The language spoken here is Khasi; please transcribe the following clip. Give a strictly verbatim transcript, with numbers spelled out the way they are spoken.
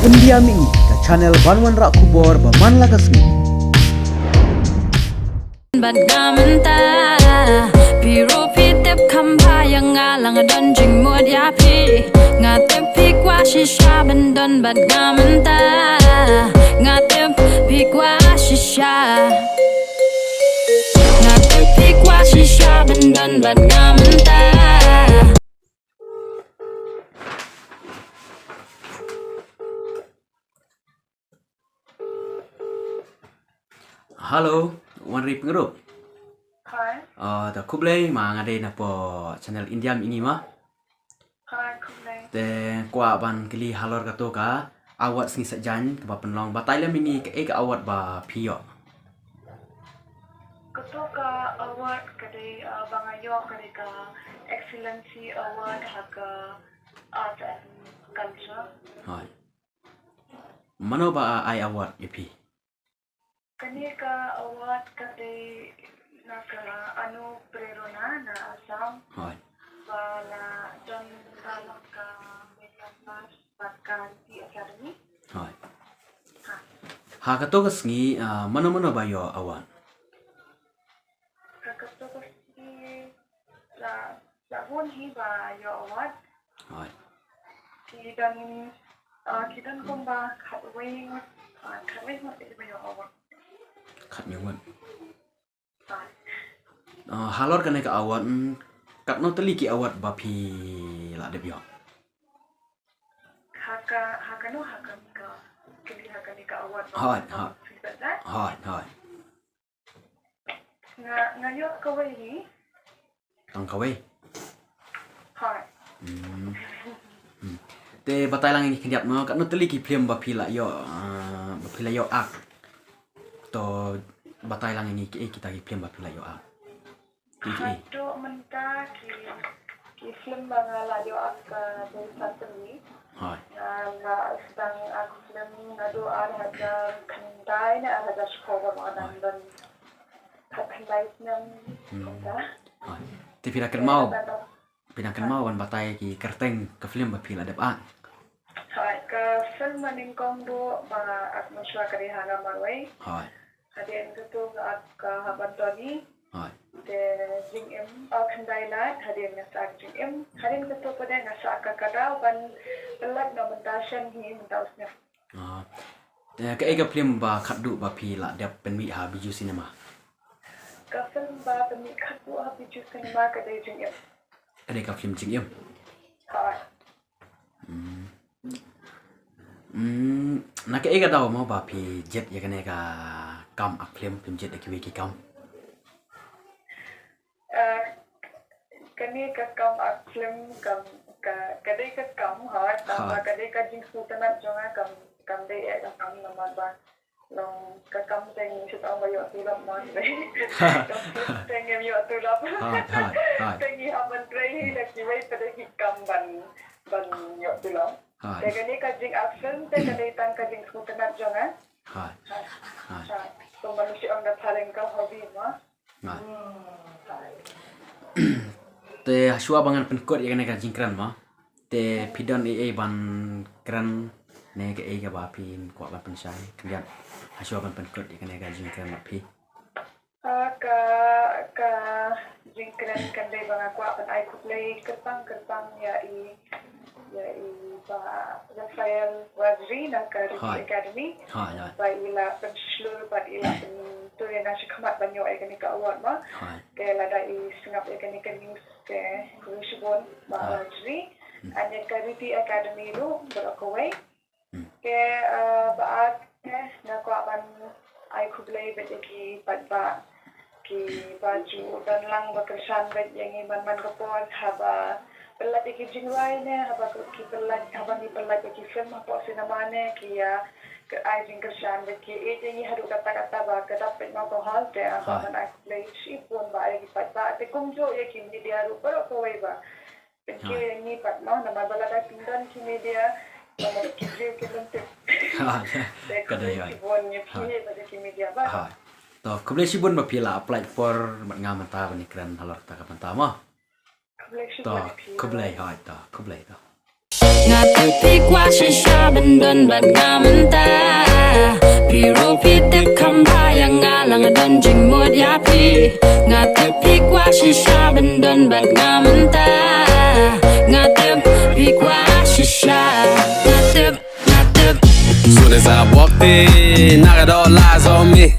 India Mini, ka channel ban wanrah khubor ba man la ka sngi. Bad nga mynta, phi ruh phi tip kham bha ïa nga la nga don jingmut ïa phi. Nga tip phi kwah shisha ban don bad nga mynta. Nga tip phi kwah shisha. Nga tip phi kwah shisha ban don bad nga mynta. Hello, Wanri Pyngrope. Hi. Ah, ta khublei ma nga dei na po channel India Mini ma. Hi, khublei. Te kwah ban kylli halor kato ka award sngi Saitjaiñ kaba pynlong, batai lem ïa ngi kaei ka award ba phi ïoh. Kato ka award ka dei, ah, ba nga ïoh ka dei ka Excellency Award ha ka Art and Culture. Hoi. Mano ba ai award ïa phi? Kane ka award ka dei na ka Anu Prerona na Assam. Hoi. Ba la don ba la ka Media Plus bad ka Riti Academy. Hoi. Ha. Ha kato ka sngi, ah, mano mano ba ïoh award? Ha kato ka sngi la, la bun hi ba ïoh award. Hoi. Ki don, ah, ki don kumba khatwei ngut, ah, khatwei ngut ba ïoh award. Khatwei ngut. Ah, halor kane ka award, mm, katno tylli ki award ba phi la dep ïoh? Ha ka, ha kano, ha kane ka, kane, ha kane ka award ba, hoi, hoi, phi la dep? Hoi, hoi. Nga, nga ïoh kawei hi. Tang kawei? Hoi. Hmm. Hmm. Te batai lang ïa ngi khyndiat mo, katno tylli ki film ba phi la ïoh, ah, ba phi la ïoh act. To batai lang ïa ngi ki, eh, kita ki film ba phi la ïoh act. Ki, ki. Haduh mynta ki, ki film ba nga la ïoh act ka dei san tylli. Hoi. Nga la sdang act film naduh ar hajar khyndai ne ar hajar shiphew ba nga dang don khatkhyndai snem. Hmm. Kumta. Hoi. Te phi la kynmaw. Phi dang kynmaw ban batai ki kyrteng ka film ba phi la dep act? Hoi, ka film ba nyngkong ruh ba nga act mynshuwa ka dei Ha Nga Marwei. Hoi. Hadien kato nga act ka Hap Ban Tony. Hoi. Te Jingim, oh, Khyndai Lad, hadien nga sa act Jingim. Hadien kato pat nga sa act Ka Daw ban pyllait na mynta shen hi mynta u snem. Ah. Te kaei ka film ba khatduh ba phi la dep pynmih ha Bijou Cinema? Ka film ba pynmih khatduh ha Bijou Cinema ka dei Jingim. Ka dei ka film Jingim. Hoi. Hmm. Hmm, na kaei ka daw mo ba phi jied ïa kane ka kam act film, phim jied ïa kiwei ki kam? Eh, kane ka kam act film kam ka, ka dei ka kam, hoi, tang ba ka dei ka jingsngewtynnat jong nga, kam, kam dei eh ka kam namar ba long ka kam te ngi shu tang ba ïoh tulop mo. Te ngim ïoh tulop. Hoi, hoi, hoi. Te ngi hap ban trei hi da kiwei pat de ki kam ban, ban ïoh tulop. Hoi. Te kane ka jing act film te ka dei tang ka jingsngewtynnat jong nga. Hoi. Hoi. Hoi. Hoi. Kumba ngi shu ong da phareng ka hobby mo. Hoi. Te hashwa ba ngan pynkut ïa kane ka jingkren mo, te phi don ei ei ban kren ne kaei kaba phi kwah ban pynshai khyndiat hashwa ban pynkut ïa kane ka jingkren bad phi? Ah, ka, ka jingkren kan dei ba nga kwah ban ai khublei kyrpang kyrpang ïa i, ïa i Bah Raphael Warjri na ka Riti Academy. Hoi, hoi. Ba i la pynshlur bad i la pyntur ïa nga shakhmat ban ïoh ïa kane ka award mo. Hoi. Te lada i sngap ïa kane ka news te khublei shibun Bah Warjri. Hmm. Ane ka Riti Academy ruh baroh kawei. Hmm. Te, eh, ba ar te nga kwah ban ai khublei bad ïa ki paidbah kiba ju don lang ba kyrshan bad ïa ngi man man ka por haba pyllait ïa ki jingrwai ne haba ki pyllait, haba ngi pyllait ïa ki film hapoh cinema ne ki ïa ai jingkyrshan bad ki ïeit ïa ngi haduh katta katta ba ka dap peit ma ka hall. Te nga kwah ban ai khublei shibun ba ïa ki paidbah te kumjuh ïa ki media ruh baroh kawei ba pynkhie ïa ngi pat mo namar ba lada kim don ki media, namar ki briew kim tip. Te khublei shibun ïa phi bad ïa ki media ba. To khublei shibun ba phi la pynlait por bad nga mynta ban ïakren halor kata ka bynta mo. Khublei shibun ïa phi. Khublei, hoi, to khublei to. Nga tip Phi kwah shisha ban don bad nga mynta. Phi ruh phi tip kham bha ïa nga, la nga don jingmut ïa phi. Nga tip phi kwah shisha ban don bad nga mynta. Nga tip phi kwah shisha. Nga tip, nga tip. Soon as I walked in, I got all eyes on me.